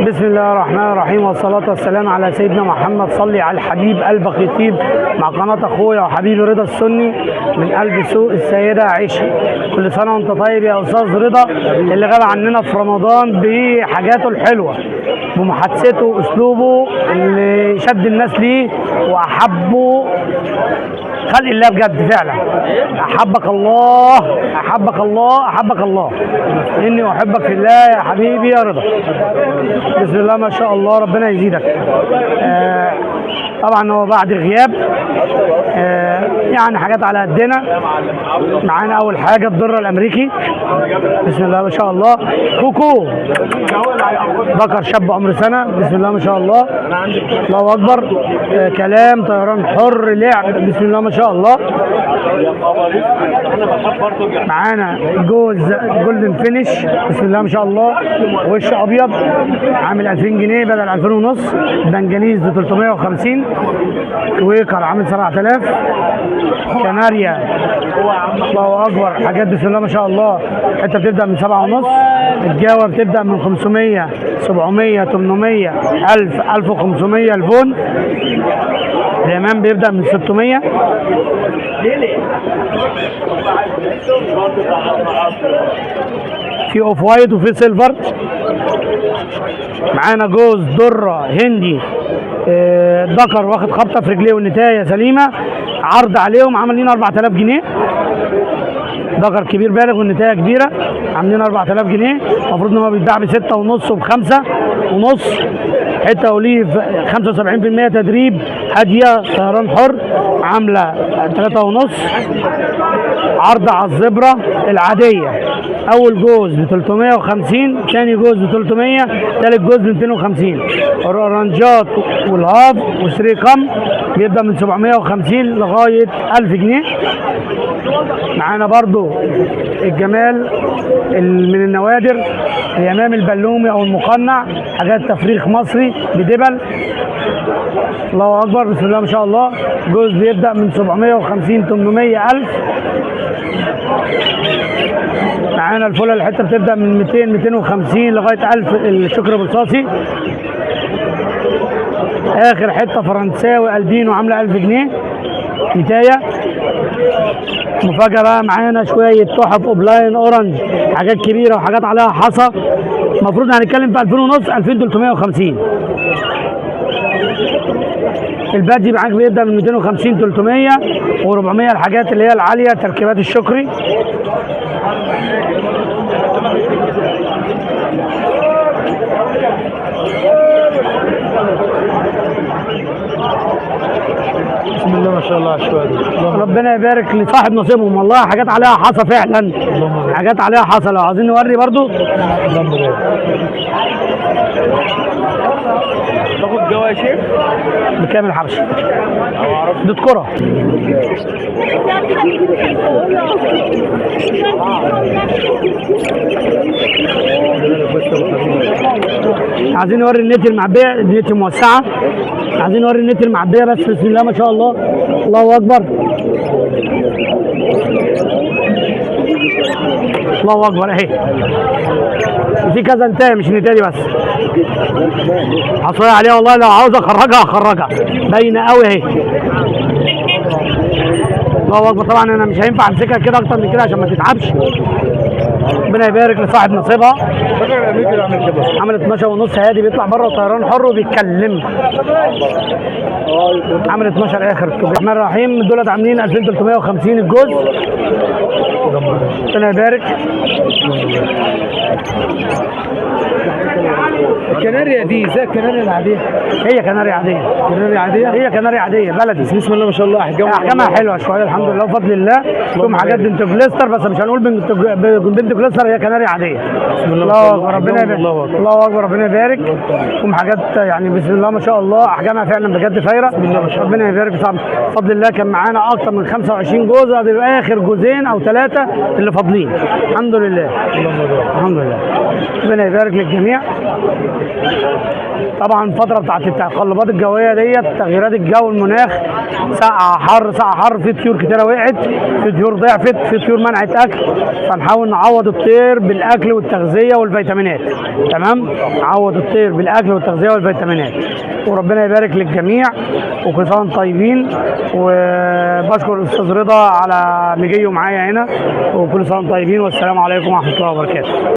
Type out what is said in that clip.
بسم الله الرحمن الرحيم، والصلاة والسلام على سيدنا محمد. صلي على الحبيب قلبك يطيب، مع قناة اخويا وحبيبي رضا السني من قلب سوق السيدة عائشة. كل سنة وانت طيب يا استاذ رضا، اللي غاب عننا في رمضان بحاجاته الحلوة، بمحادثته واسلوبه اللي شد الناس ليه واحبه خلق الله بجد فعلا. احبك الله، احبك الله، احبك الله، اني احبك في الله يا حبيبي يا رضا. بسم الله ما شاء الله، ربنا يزيدك. طبعا هو بعد غياب، يعني حاجات على قدنا. معانا اول حاجة الدرة الامريكي، بسم الله ما شاء الله. كوكو ذكر شاب عمر سنة، بسم الله ما شاء الله، الله اكبر. كلام طيران حر لعب، بسم الله ما شاء الله. معانا جوز golden finch، بسم الله ما شاء الله، وش ابيض، عامل 2000 جنيه بدل 2000 ونص. بنجانيز ب 350، كويكر عامل 7000، كناريا الله اكبر، حاجات بسم الله ما شاء الله. حتة بتبدا من 7 ونص، الجاوه بتبدا من 500، 700، 800، 1000، 1500. الفون الامام بيبدا من 600. في off white وفي silver. معانا جوز دره هندي، ذكر واخد خبطه في رجليه والنتايه سليمة، عرض عليهم عاملين 4000 جنيه. ذكر كبير بالغ والنتايه كبيرة، عاملين 4000 جنيه. المفروض ان هو بيتباع ب6 ونص وب5 ونص. حتة olive 75% تدريب، هادية طيران حر، عامله 3 ونص. عرض على الزبره العادية، اول جوز ب 350، ثاني جوز ب 300، ثالث جوز ب 250. الاورنجات وال half و three comb بيبدا من 750 لغاية 1000 جنيه. معانا برضو الجمال من النوادر، اليمام البلومي او المقنع، حاجات تفريخ مصري بدبل، الله اكبر، بسم الله ما شاء الله. جوز بيبدا من 750، 800، 1000. معانا الفلة الحتة بتبدا من 200، 250 لغاية 1000. الشكر بالصاصي. اخر حتة فرنساوي البينو عامله 1000 جنيه نتايه. مفاجاة بقى، معانا شوية تحف opaline orange، حاجات كبيرة وحاجات عليها حصى. المفروض هنتكلم في 2000 ونص، 2350. ال budgie معاك بيبدا من 250، 300 و400، الحاجات اللي هي العالية تركيبات الشكري. بسم الله ما شاء الله على الشويه دي. ربنا يبارك لصاحب نصيبهم، والله حاجات عليها حصى فعلا، حاجات عليها حصى. لو عايزين نوري برضو اللهم بارك. تاخد جوا يا شيخ؟ بكام الحبشي؟ دوت كرة. عايزين نوري النت المعبيه، النت موسعه. عايزين نوري النت المعبيه بس، بسم الله ما شاء الله، الله اكبر، الله اكبر. اهي في كذا انتهى، مش النتايه دي بس، عصاية عليها والله، لو عاوز اخرجها اخرجها، باينة قوي اهي. الله اكبر. طبعا انا مش هينفع امسكها كده اكتر من كده عشان ما تتعبش. ربنا يبارك لصاحب نصيبها. عمل 12 ونص، هادي بيطلع بره وطيران حر وبيتكلم. عمل 12 اخر. الرحمن الرحيم. دولت عاملين 2350 الجزء. ربنا يبارك. الكناريا دي زي الكناريا العادية؟ هي كناريا عادية. كناريا عادية؟ هي كناريا عادية بلدي. بسم الله ما شاء الله، احجامها حلوة شوية الحمد لله وفضل الله. فيهم حاجات بنت كليستر، بس مش هنقول بنت كليستر، هي كناريا عادية. بسم الله ما شاء الله، ربنا يبارك. الله اكبر، ربنا يبارك. فيهم حاجات يعني بسم الله ما شاء الله، احجامها فعلا بجد فايره. بسم الله ما شاء الله، ربنا يبارك. بفضل الله كان معانا اكتر من 25 جوز، ادي اخر جوزين او ثلاثة اللي فاضلين الحمد لله. الحمد لله، ربنا يبارك للجميع. طبعا الفترة بتاعت التقلبات الجوية ديت، تغييرات الجو، المناخ، سقعه حر سقعه حر، في طيور كتيرة وقعت، في طيور ضعفت، في طيور منعت اكل، فنحاول نعوض الطير بالاكل والتغذيه والفيتامينات. تمام، نعوض الطير بالاكل والتغذيه والفيتامينات، وربنا يبارك للجميع، وكل سنة وانتم طيبين. وبشكر الاستاذ رضا على مجيه معايا هنا، وكل سنة وانتم طيبين، والسلام عليكم ورحمة الله وبركاته.